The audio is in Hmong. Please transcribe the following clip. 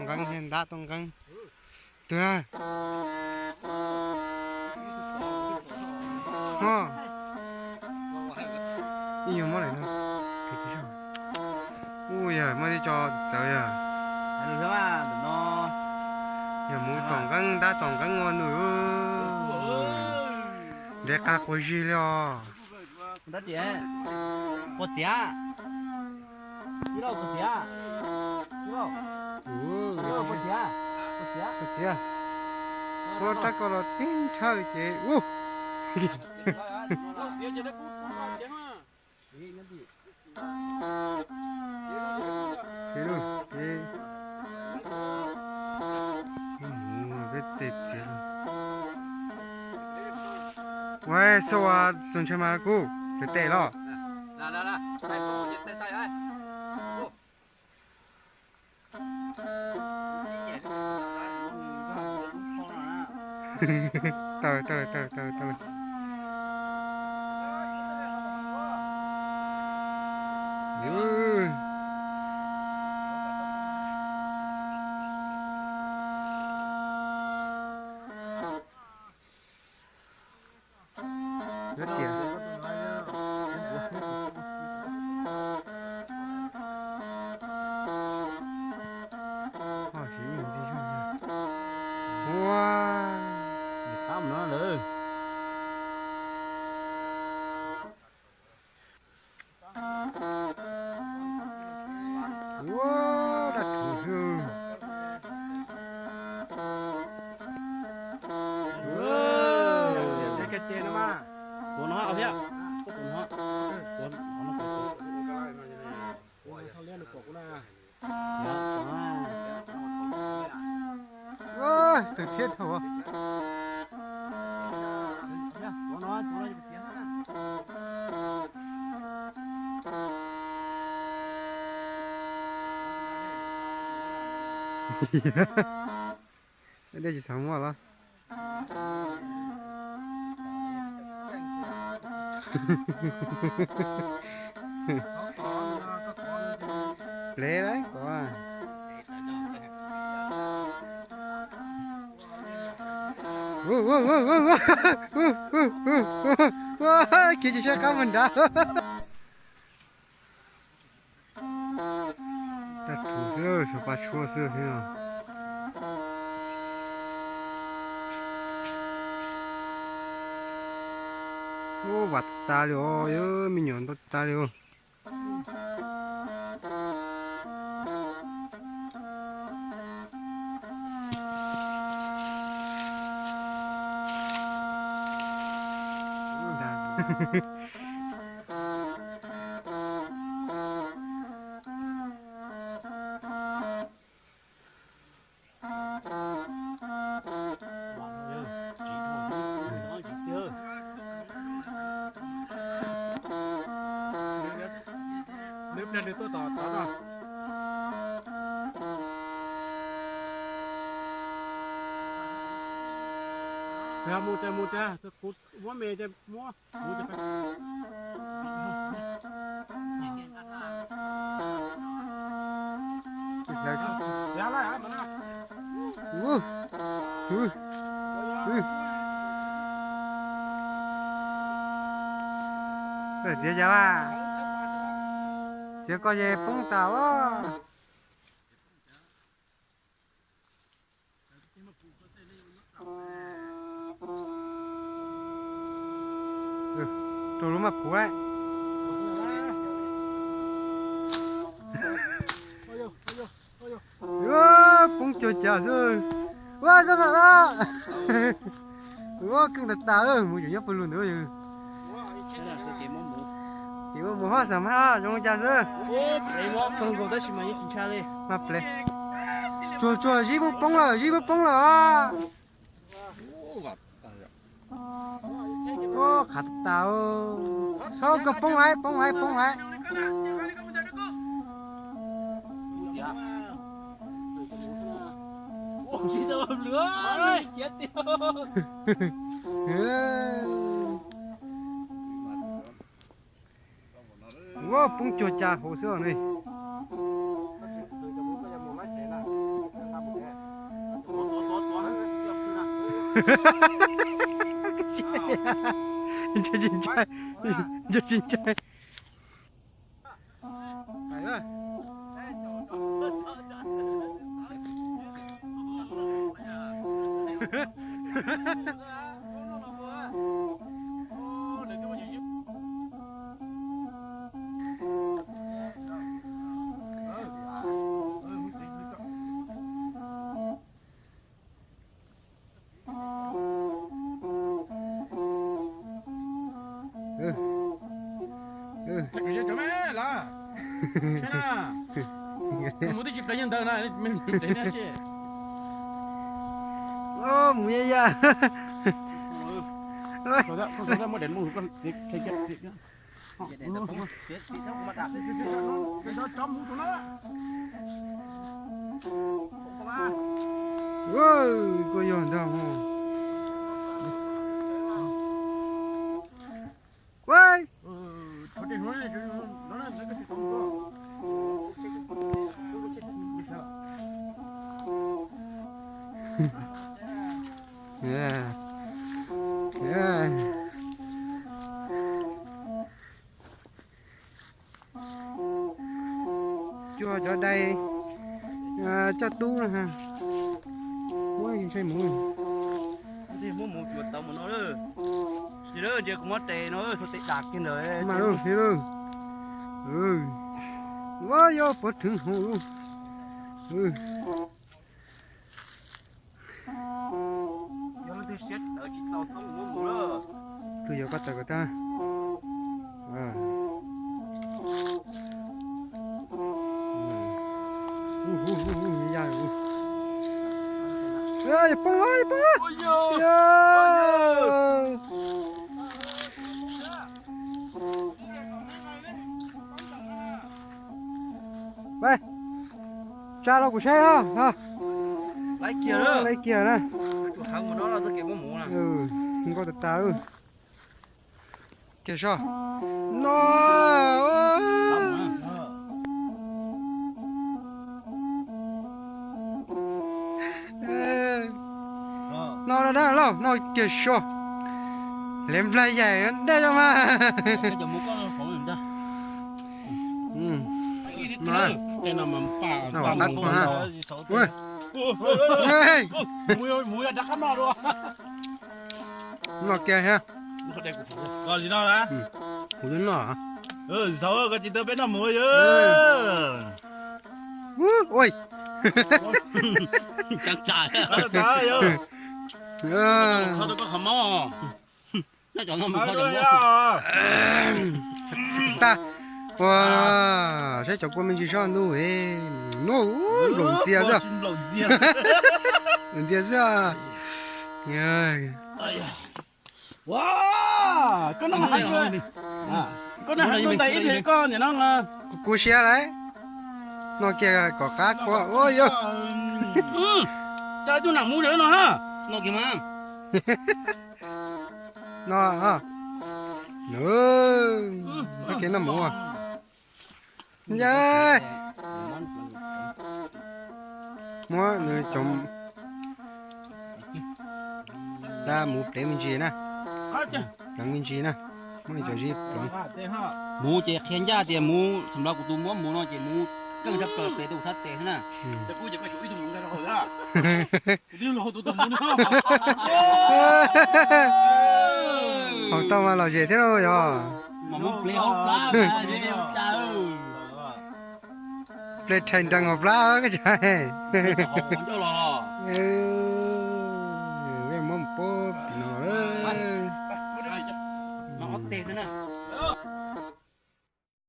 Nqeeb thiab ntab toj nqeeb. Twg na? Ho. Ib yog muab lawm no. Ub, yog muab tib co txawv yog. Yog mus tom nqeeb ntab tom nqeeb ua nws. Ntev qab quas zig li os. Quas txiav. Ib lauj, quas txiav. Ib lauj. Ib lauj, quas txiav. Quas txiav. Quas rab ko los tib nrhawj ces ub. Peb tej txiav. Ua xo a, txog ntshai mas kuj peb tej los. Tau, tau, tau, tau, tau. Yuav tias, ho siv ntxi zog. Ua, tab no lawm. Ua, dab rhuv xwb. Tuav no thiab, tuav no, tuav no. Txawm thiab dhau. Dej tsis xav muaj los. Plev lawm kom. Khiav tsis sab qab mus nrad. Dab rhuv xwb, xuas pa tshuab xwb thiab. Ub, vam tas li os, me nyuam ntau tas li os. Nws pliag nws tuaj tom tod no. Mus ces mus ces kuv muab me ces muab. Txiav cas a? Txiav koj ces poob tas os. Rau lub maj puv lawm. Poob cuag cas xwb. Ua, zoo mam los. Ua, keej tas tas lawm, mus yuav nyob pawg lug ntawd. Ces muab mus haj xam maj zoo cas xwb. Mas plev. Tsuag tsuag zib muab poob lawm, zib muab poob lawm. Ua, qhav tas tas. Txhob kawg, poob lawm, poob lawm, poob lawm. Ua, poob cuag cas hauv xwb os ne. Ntshai tsis ntshai, ntshai tsis ntshai. Mus ya ya. Koj yog ntag. Cua cov dai coj tub no ha. Muab ntshai mus. Muab mus cua tau mus no. Ntsia kuv muab tes no, xuas tes dam kiag ntawd mas lauj, thiab lauj. Ua yog puav rheev hauv lauj. Yog leej twg siab tawv tsis tau txhob mus muab mus lawm. Tus yuav koj tawm kom tag. Poob, poob. Tsa los kuv saib os. Laiv kiag na. Nkauj tas tas. Kiag soj. No. No no lauj, no kiag soj. Hle nplaig yaim ntej zoo mas. No kiag ha. Kuv twb noj. Koj tsis tau peb noj mus yog. Ua, kho tau koj qhov mob. Tag. Ua, saib cov kua me ntsis soj ntuj. Nplaum ntxias xwb. Nplaum ntxias xwb. Koj noj, koj noj ib pliag koj niam no. Kuv siab lawm. No kiag kom qab kua ua yog. Coj ib tug nam mus no ha. No kiag mas. No, tag kis noj mus. Nce. Muab nws cov, mus pleev me ntsis na. Pleev me ntsis na. Muab nws cov zib pleev. Mus ces qhia ncaj tias mus xam lav kuv tus muab mus no ces mus keej tshaj plaws pem tus sab tes xwb na. Haus tau mas lom zem thiab lauj yog. Pleev rhais nrees hauv plab koj tsa. Muab pob tim no lawm.